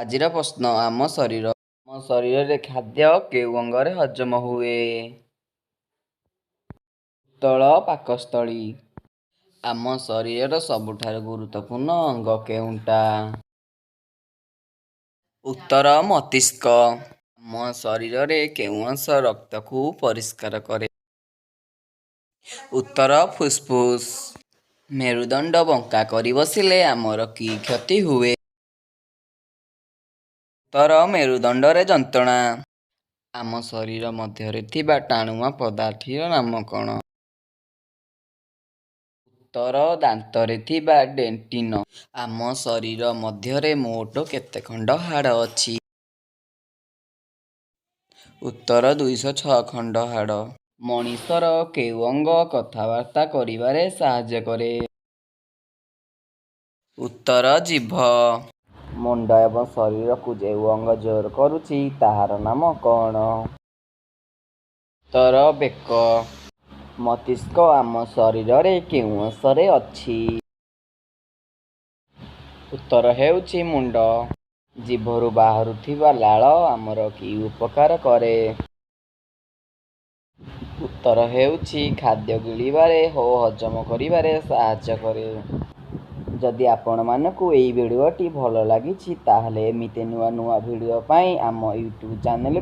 ଆଜିର ପ୍ରଶ୍ନ, ଆମ ଶରୀରରେ ଖାଦ୍ୟ କେଉଁ ଅଙ୍ଗରେ ହଜମ ହୁଏ? ଉତ୍ତର, ପାକସ୍ଥଳୀ। ଆମ ଶରୀରର ସବୁଠାରୁ ଗୁରୁତ୍ୱପୂର୍ଣ୍ଣ ଅଙ୍ଗ କେଉଁଟା? ଉତ୍ତର, ମସ୍ତିଷ୍କ। ଆମ ଶରୀରରେ କେଉଁ ଅଂଶ ରକ୍ତକୁ ପରିଷ୍କାର କରେ? ଉତ୍ତର, ଫୁସଫୁସ। ମେରୁଦଣ୍ଡ ବଙ୍କା କରି ବସିଲେ ଆମର କି କ୍ଷତି ହୁଏ? ଉତ୍ତର, ମେରୁଦଣ୍ଡରେ ଯନ୍ତ୍ରଣା। ଆମ ଶରୀର ମଧ୍ୟରେ ଥିବା ଟାଣୁଆ ପଦାର୍ଥଟିର ନାମ କଣ? ଉତ୍ତର, ଦାନ୍ତରେ ଥିବା ଡେଣ୍ଟିନ। ଆମ ଶରୀର ମଧ୍ୟରେ ମୋଟ କେତେ ଖଣ୍ଡ ହାଡ଼ ଅଛି? ଉତ୍ତର, 206 ଖଣ୍ଡ ହାଡ଼। ମଣିଷର କେଉଁ ଅଙ୍ଗ କଥାବାର୍ତ୍ତା କରିବାରେ ସାହାଯ୍ୟ କରେ? ଉତ୍ତର, ଜିଭ। ମୁଣ୍ଡ ଏବଂ ଶରୀରକୁ ଯେଉଁ ଅଙ୍ଗ ଜୋର କରୁଛି, ତାହାର ନାମ କଣ? ଉତ୍ତର, ବେକ। ମସ୍ତିଷ୍କ ଆମ ଶରୀରରେ କେଉଁ ଅଂଶରେ ଅଛି? ଉତ୍ତର ହେଉଛି ମୁଣ୍ଡ। ଜିଭରୁ ବାହାରୁଥିବା ଲାଳ ଆମର କି ଉପକାର କରେ? ଉତ୍ତର ହେଉଛି ଖାଦ୍ୟ ଗିଳିବାରେ ଓ ହଜମ କରିବାରେ ସାହାଯ୍ୟ କରେ। ଯଦି ଆପଣମାନଙ୍କୁ ଏହି ଭିଡ଼ିଓଟି ଭଲ ଲାଗିଛି, ତାହେଲେ ଏମିତି ନୂଆ ନୂଆ ଭିଡ଼ିଓ ପାଇଁ ଆମ ୟୁଟ୍ୟୁବ୍ ଚ୍ୟାନେଲକୁ